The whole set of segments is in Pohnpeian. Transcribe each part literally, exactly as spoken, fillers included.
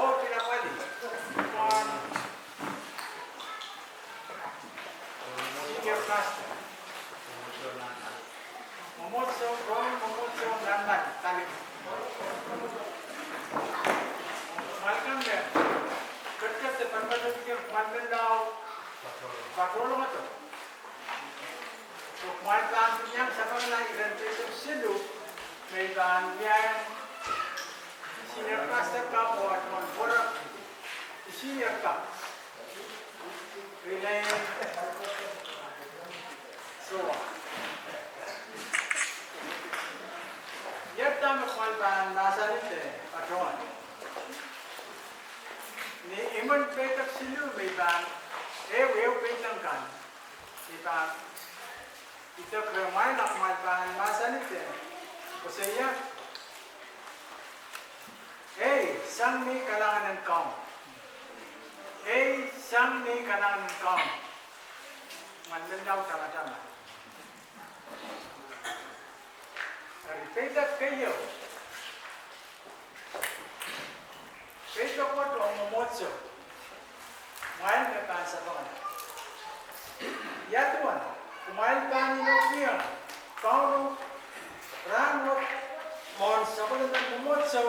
oh pilapwali pahn senior pastor. Mwomwohdiso, Kauno, mwomwohdiso nan Malek. Malek me ketiket de paliwar, ketiket paliwar lao patrol ngehdo. Kumwail pahn pil iang sapengla iren peidek siluh me I pahn wiahiong senior pastor kapw oh Admon Werek, senior kapw. Rilein Sowa. Iet dahme kumwail pahn mahsanih de patohwan. Ni imwen peidek siluh me I pahn, ehu, ehu peidek kan, I pahn idek rehmwail, a kumwail pahn mahsanih de koasoia: Ei, sang ni kalahngan en Kauno. Ei, sang ni kalahngan en Kauno. Mwen men lau tamatama. Eri peidek keieu. Peidek wet ong mwomwohdiso. Kumwail me pahn sapengla. Ia duwen kumwail pahn inoukihong Kauno rahnwet mwohn sapwellimen mwomwohdiso,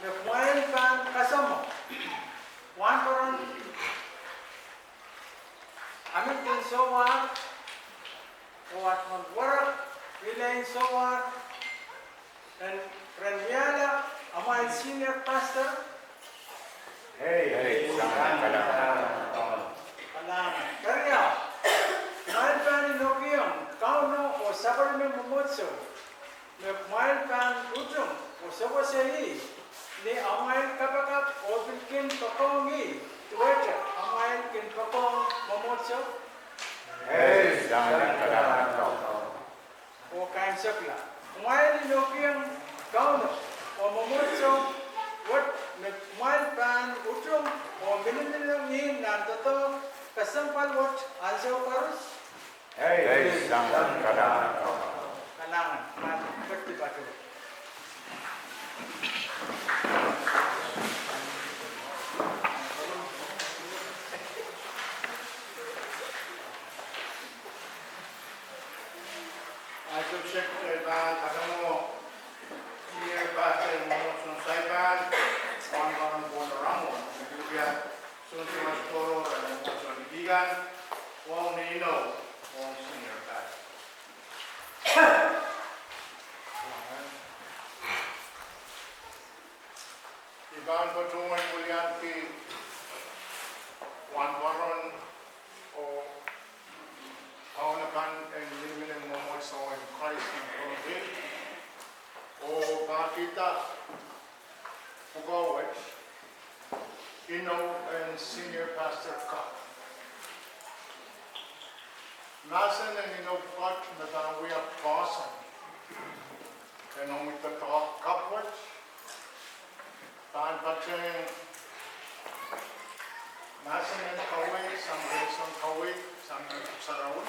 me kumwail pahn kasamwo wahnpoaron Hamilton Sowar oh Admon Werek, Rilein Sowar, en, ren wiahla amwail senior pastor. Ei, sang ni kalahngan. Kalahngan. Keriau, kumwail pahn inoukihong Kauno oh sapwellimen mwomwohdiso, me kumwail pahn utung oh sewese ih ni amwail kapakap oh pil kin poakohng ih, duwehte amwail kin poakohng mwomwohdiso. Ei, sang ni kalahngan. Oh kaimwisekla, kumwail inoukihong Kauno oh mwomwohdiso wet, me kumwail pahn utung oh miniminiong ih nan doadoahk kesempwal wet ansou koaros. Ei, sang ni kalahngan. Kalahngan, pahn ketiket patohwan. Ahi subject e pahn kasamwo senior pastor en mwomwohdiso Saipan, Wahnpoaron Pwon Ramwon, me wia sounpar tohrohr en mwomwohdiso Kihkan, wahu ni inou ong senior pastor. I pahn patohwan pwilianki wahnpoaron oh kaun akan en miniminiong mwomwohdiso en Krais nan Pohnpei, oh pahkihda pwukoa wet inou en senior pastor kapw. Mahsen en inou pwukat me pahn wia poahsoan en omwi doadoahk kapw wet pahn patehng mahsen en kaweid sang rehn Koht, kaweid sang nan Pwuhk Sarawi.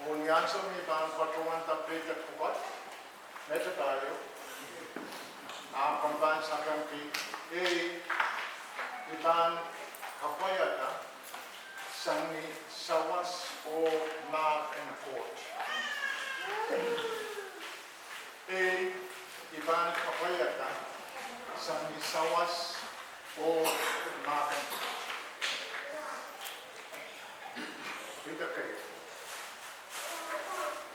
Oh ni ansou me I pahn patohwanda peidek pwukat, mehte pahieu, ahpw komw pahn sapengki, ei, I pahn kapwaiada sang ni sawas oh mahk en Koht. Ei, I pahn kapwaiada sang ni sawas oh mahk en Koht. Idekei.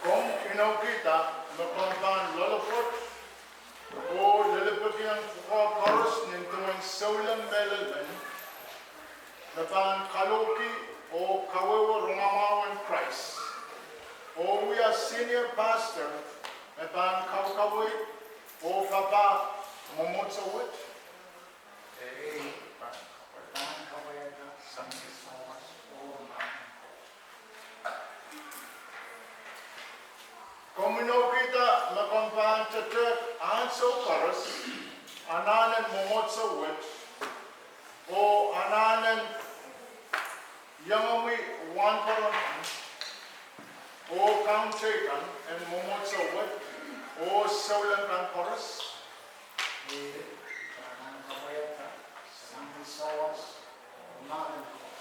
Komw inoukihda me komw pahn loalopwoat oh lelepekiong pwukoa koaros nin duwen souleng mehlel men, me pahn kalohki oh kawehwe rongamwahu en Krais, oh wia senior pastor me pahn kaukaweid oh papah mwomwohdiso wet. Ei, I pahn kapwaiada sang ni sawas oh mahk en Koht. Komw inoukihda me komw pahn tetehk ansou koaros anahn en mwomwohdiso wet, oh anahn en iangahki wahnpoaron kan oh kaun teikan en mwomwohdiso wet oh souleng kan koaros. Ei, I pahn kapwaiada sang ni sawas oh mahk en Koht.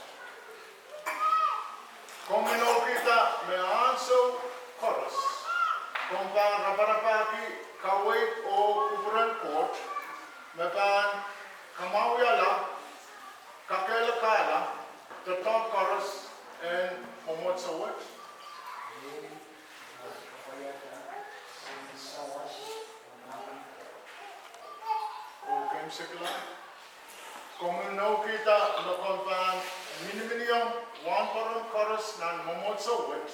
Komw inoukihda me ansou koaros komw pahn raparapahki kaweid oh kupwuren Koht me pahn kamwahuiala, kakehlakahla doadoahk koaros en mwomwohdiso wet. Oh keimwseklahr, komw inoukihda me komw pahn miniminiong wahnpoaron koaros nan mwomwohdiso wet,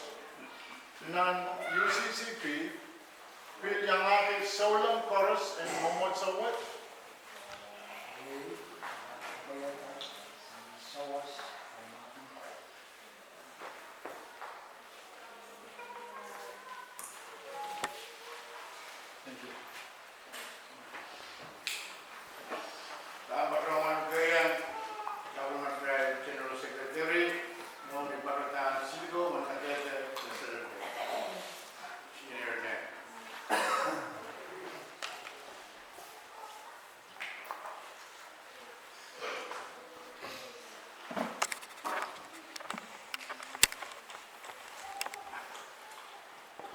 nan U C C P, pil iangahki souleng koaros en mwomwohdiso wet. Pahn patohwan keiang Government General Secretary, mwohn ni patohwan Siluko en Kadehde, President, Senior Neh.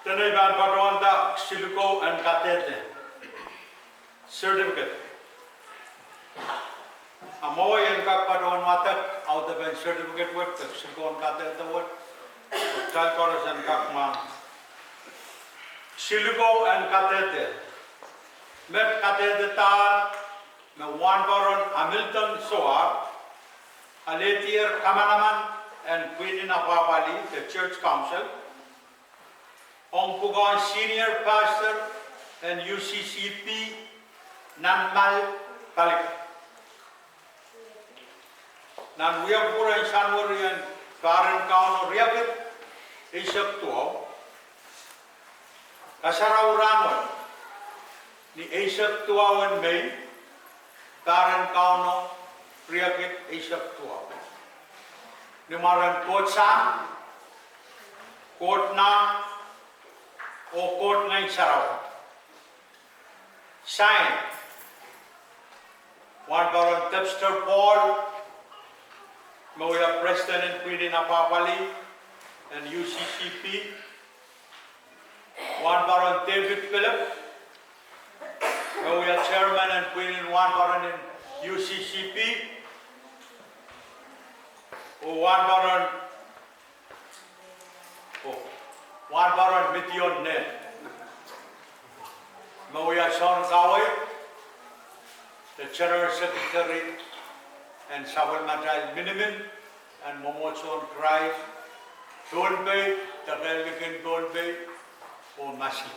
Dene I pahn patohwanda Siluko en Kadehde certificate. A mwowe I en kak patohwan wadek audepen certificate wet de Siluko en Kadehde wet, de kitail koaros en kak mwahngih. Siluko en Kadehde, met kadehdedahr me Wahnpoaron Hamilton Soar, alehdier kamanaman en pwihn en apwahpwalih de Church Council, ong pwukoahn Senior Pastor en U C C P, Nanmal, Palikir. Nan wiewia en Sanuari en pahr en Kauno riekid eisek duwau, kasarawi rahnwet ni eisek duwau en Mei, pahr en Kauno riekid eisek duwau, ni mwaren Koht Sahm, Koht Nah, oh Koht Ngehn Sarawi. Sain, Wahnpoaron Debster Paul, me wia President en pwihn en apwahpwalih en U C C P, Wahnpoaron David Philip, me wia Chairman en pwihn en wahnpoaron en U C C P, oh Wahnpoaron Oh, Wahnpoaron Midion Neh, me wia Sounkaweid de General Secretary en sapwellimatail minimin en Mwomwohdisohn Krais, Pohnpei, de Kehlikihn Pohnpei, oh Masing.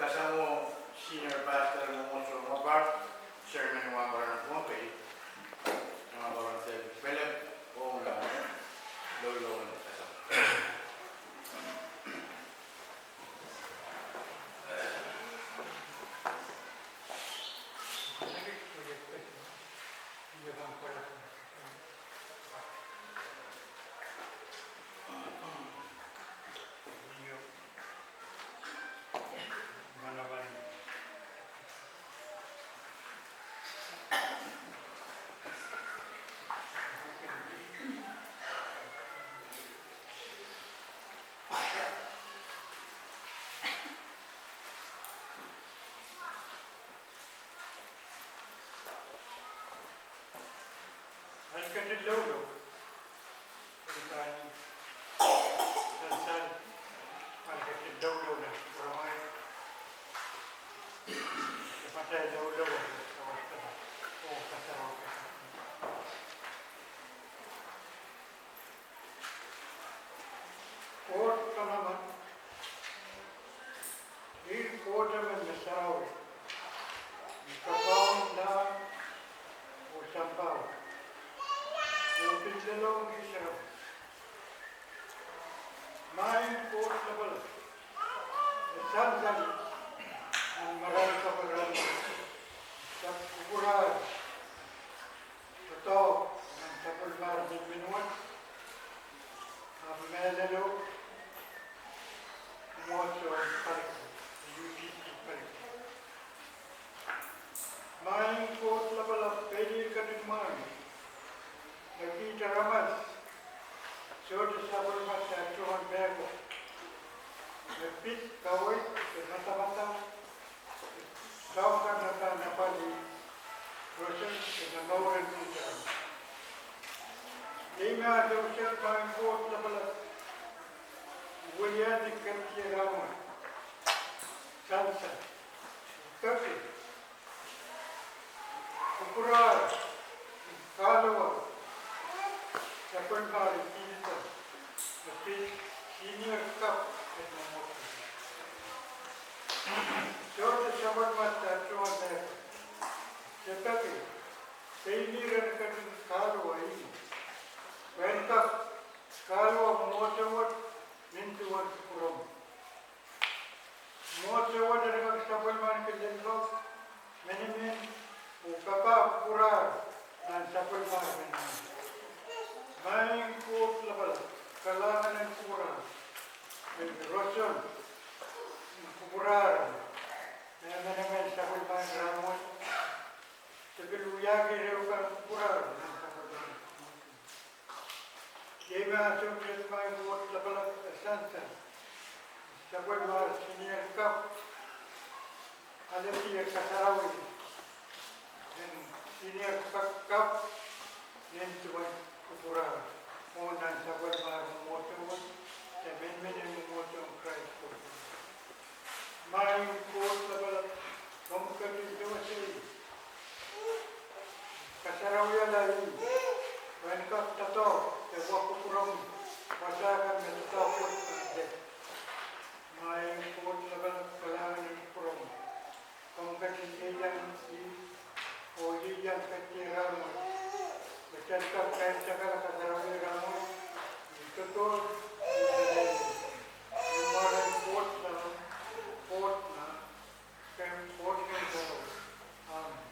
Kasamwo Senior Pastor Mwomwohdisohn Wahnpoaron, Chairman Wahnpoaron Pohnpei, Wahnpoaron David Philip, oh Wahnpoaron Lolo. Ketin loulou. Sansal, pahn ketin loulou nan kupwuramwail. Pahn loulou, oh kasarawi. Koht Kalahngan, ih Koht emen me sarawi, me kapaun, lahng, oh sampah, oh pil lelohng kitail. Maing Koht Lapalap, e sansal nan marain kapwaraman, e kupwuramwail doadoahk nan sapwellimomwi miniminwet, ahpw mehlelo, mwomwohdiso paliwar, U P C paliwar. Maing Koht Lapalap, pein ih ketin mwahngih me kihda aramas sohte sapwellimatail tungoal mehkot, me pid kaweid, me madamadau, soahng kan me pahn apwalih roson de mour en kihda aramas. Iei me ansou wet, Maing Koht Lapalap, I weliandi kepdi rahnwet, sansal, peki, kupwuromwi, kahlua, sapwellimomwi kihda, me pid senior cup en mwomwohdiso. Sohte sapwellimatail tungoal mehkot, se peki, pein ih ren ketin kahlua ih, pwehn kak kahlua mwomwohdiso wet nin duwen kupwuromwi. Mwomwohdiso wet en kak sapwellimaniki lelloak, minimin, oh papah kupwuromwi nan sapwellimomwi minimin. Maing Koht Lapalap, kalahngan en kupwuromwi, en roson en kupwuromwi, me minimin sapwellimomwi rahnwet, se pil wiahki ehu kan kupwuromwi nan sapwellimomwi. Iei me ansou wet, Maing Koht Lapalap, e sansal, sapwellimomwi senior cup, alehdi kasarawi en senior cup, cup, nin duwen kupwuromwi, oh nan sapwellimomwi mwomwohdiso wet, de minimin en mwomwohdiso en Krais. Maing Koht Lapalap, komw ketin sewesei, kasarawihala ih, pwehn kak doadoahk de wahn kupwuromwi, wasa kan me doadoahk wet pahn lel. Maing Koht Lapalap, kalahngan en kupwuromwi, komw ketin ieiang ih, oh ieiang kepdi rahnwet, me se kak kaimwisekala kasarawi rahnwet, ni doadoahk, ni mwaren Koht Sahm, Koht Mah, de Koht Ngehn Sarawi. Amen.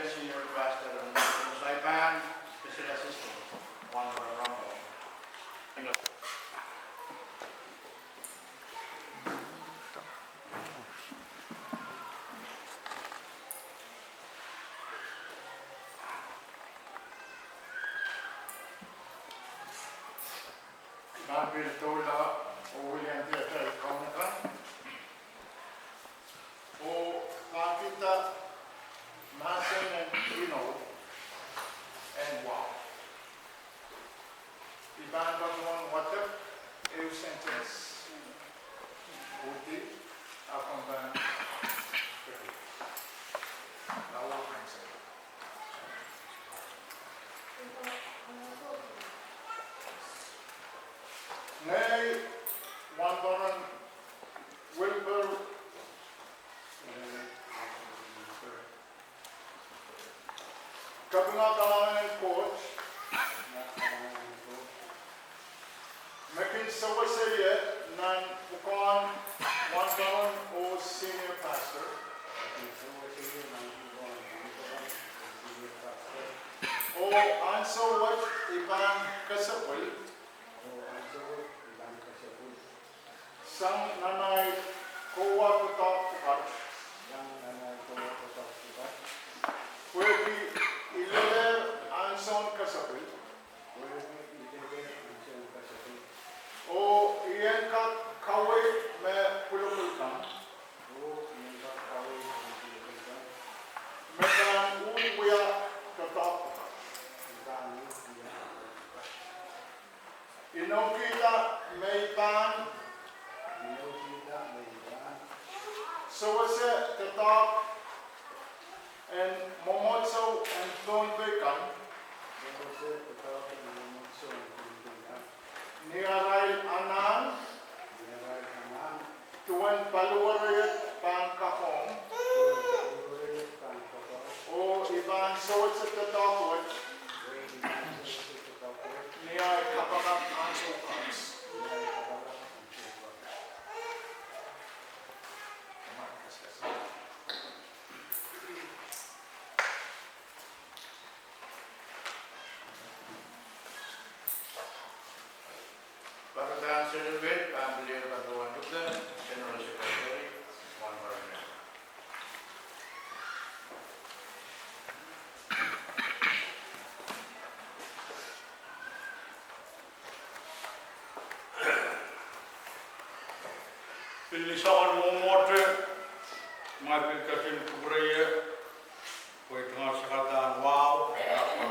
Senior Pastor, Saipan, Special Assistant, Wan Rambo. Nan pil doula, oh William Theatre Kaunaka. Oh pahn kihda mahsen en inou en wahu. I pahn patohwan wadek ehu sentence uhdi, ahpw komw pahn peki. Lawa answer. Ngehi wahnpoaron Wilbur Kapinga kalahngan en Koht me kin sewese ie nan pwukoahn wahnpoaron oh senior pastor. Ansou wet I pahn kesepwil. Oh ansou wet I pahn kesepwil. Sang nan ahi kowe doadoahk pwukat. Sang nan ahi kowe doadoahk pwukat. Pwehki I lelehr ansoun kesepwil. Pwehki I lelehr ansoun kesepwil. Oh I en kak kaweid me pwulopwul kan. Oh I en kak kaweid me pwulopwul kan. Me pahn uhd wia doadoahk pwukat. Me pahn uhd wia doadoahk pwukat. Inoukihda me I pahn. Inoukihda me I pahn. Sewese doadoahk en mwomwohdiso en Pohnpei kan. Sewese doadoahk en mwomwohdiso en Pohnpei kan. Ni arail anahn. Ni arail anahn. Duwen paliwerei pahn kapohng. Duwen paliwerei pahn kapohng. Oh I pahn sewese doadoahk wet. Oh I pahn sewese doadoahk wet. Ni ahi kapakap ansou koaros. Ni ahi kapakap ansou koaros. Pahn seri pil pahn pil patohwan luke General Secretary, Wahnpoaron Mehn. Pil ni soangen mwomwohdiso, ma pil ketin kupwure ie, pwe I tungoal sakadahn wahu,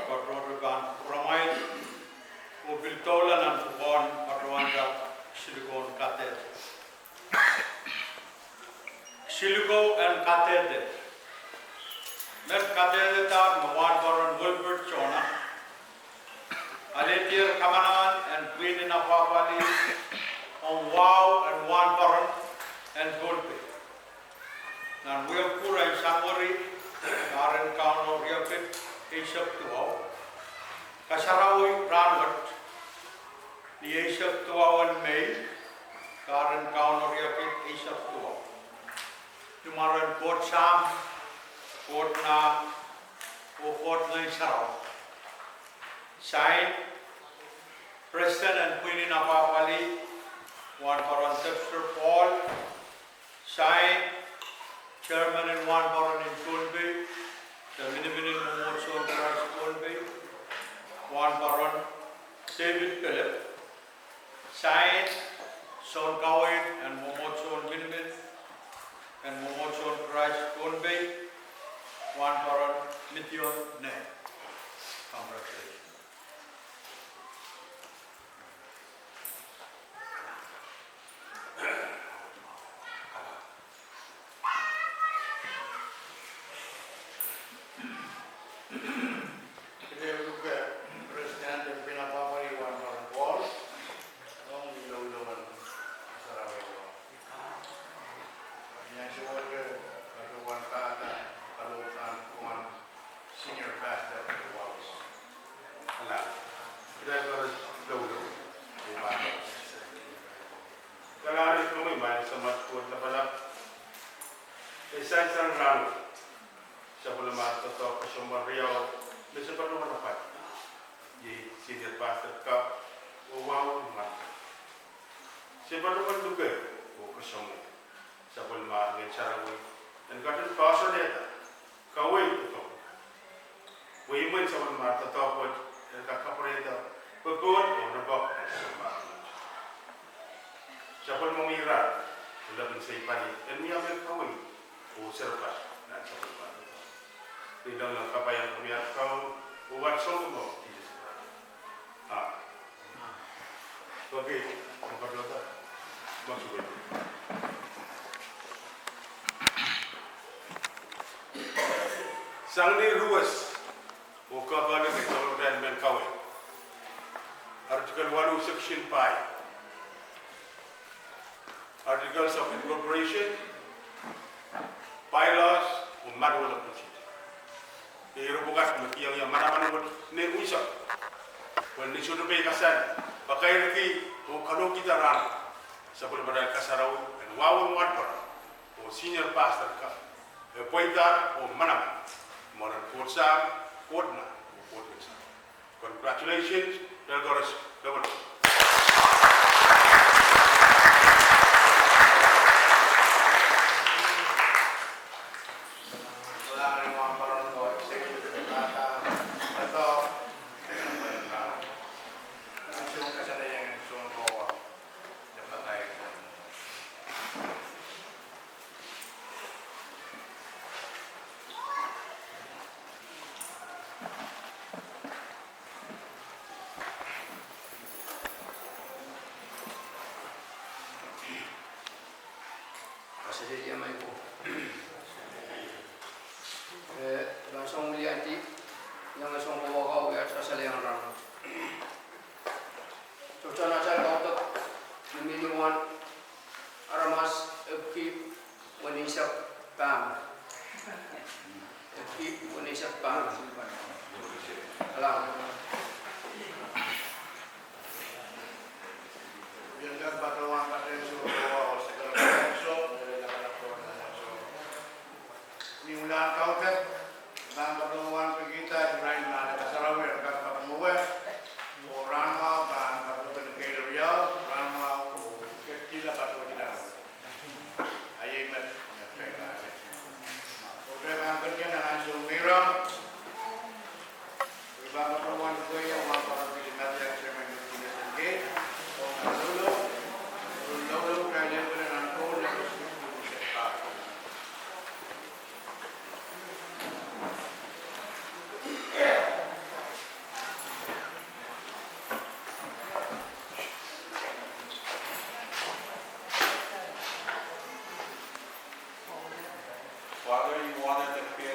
patohwan pahn kupwuramwail, oh pil doula nan pwukoahn patohwanda silukoun kadehde. Siluko en kadehde. Met kadehde da me Wahnpoaron Wilbert Jona alehdier kamanaman en pwihn en apwahpwalih ong wahu en Wahnpoaron en Pohnpei. Nan wiepe pwuren Sanuari, pahr en Kauno riekid eisek duwau, kasarawi rahnwet, ni eisek duwau en Mei, pahr en Kauno riekid eisek duwau. Ni mwaren Koht Sahm, Koht Nah, oh Koht Ngehn Sarawi. Sain, Presiden en Pwihn en Apwahpwalih, Wahnpoaron Dexter Paul. Sain, Chairman en Wahnpoaron en Pohnpei, de miniminin mwomwohdiso en Krais Pohnpei, Wahnpoaron David Philip. Sain, sounkaweid en mwomwohdiso en minimin en mwomwohdiso en Krais Pohnpei, Wahnpoaron Midion Neh. Congratulations. Kitail luke Presiden en Pwihn en Apwahpwalih, Wahnpoaron Paul, ong iloilowen sarawi. Ni ansou wet, patohwan pahda kalohk kan pwukoahn Senior Pastor Wallace. Kalahngan. Kitail koaros loulou. Kalahngan komwi maing Samat Koht Lapalap. E sansal rahnwet sapwellimar doadoahk kesempwal riau me se patohwan apwalih. Iei Senior Pastor Kap oh Wahu Mwan. Se patohwan luke oh kesempwal sapwellimar Ngehn Sarawi en ketin koasoanehda kaweid doadoahk. Pwe imwen sapwellimar doadoahk wet en kak kapwurehda pwe Koht oh rapahki sapwellimar. Sapwellimomwi ira, lepin sei pali, en wia mehn kaweid oh serepein nan sapwellimar doadoahk. Ni leng nan kapaiahn komwi ar Kaun oh wat Sounkomour, Sises Krais. Ah. Okay, komw patohda. Masuwe. Sang ni ruwes oh kapalu me sapwellimatail mehn kaweid. Article waluh, Section pai. Articles of Incorporation, Bylaws, oh Manual of Procedure. Ire pwukat me kihong ie manaman wet ni unsek. Pwe ni sohte peikasal, pakairki oh kalohkihda rahn sapwellimatail kasarawi en Wahu en Wahnpoaron oh Senior Pastor Kap, e pweida oh manaman, mwaren Koht Sahm, Koht Nah, oh Koht Ngehn Sarawi. Congratulations, Delgoris Lewin. Kaselehlie mai ko. Eh, nan soang wiliandi, iang soang kowa ko, wia kasalehiong rahn. Sohte nan atail kaudok, ni miniwan aramas epwiki weneisek pahn. Epwiki weneisek pahn. Alam. Ni ulahn kaudok, pahn kapwungohwan pwehki irail me ale kasarawi en kak kapwungowe, oh rahnmwahu pahn kapwungohwan kehl riau, rahnmwahu oh ketkihla patohdi laud. Ahi met, met pehn ale. Oh pehn pahn ketin nan ansou me ira. Pahn kapwungohwan pwehki irail me ale kasarawi en kak kapwungowe, oh rahnmwahu oh ketkihla patohdi laud. Father, you wanted the field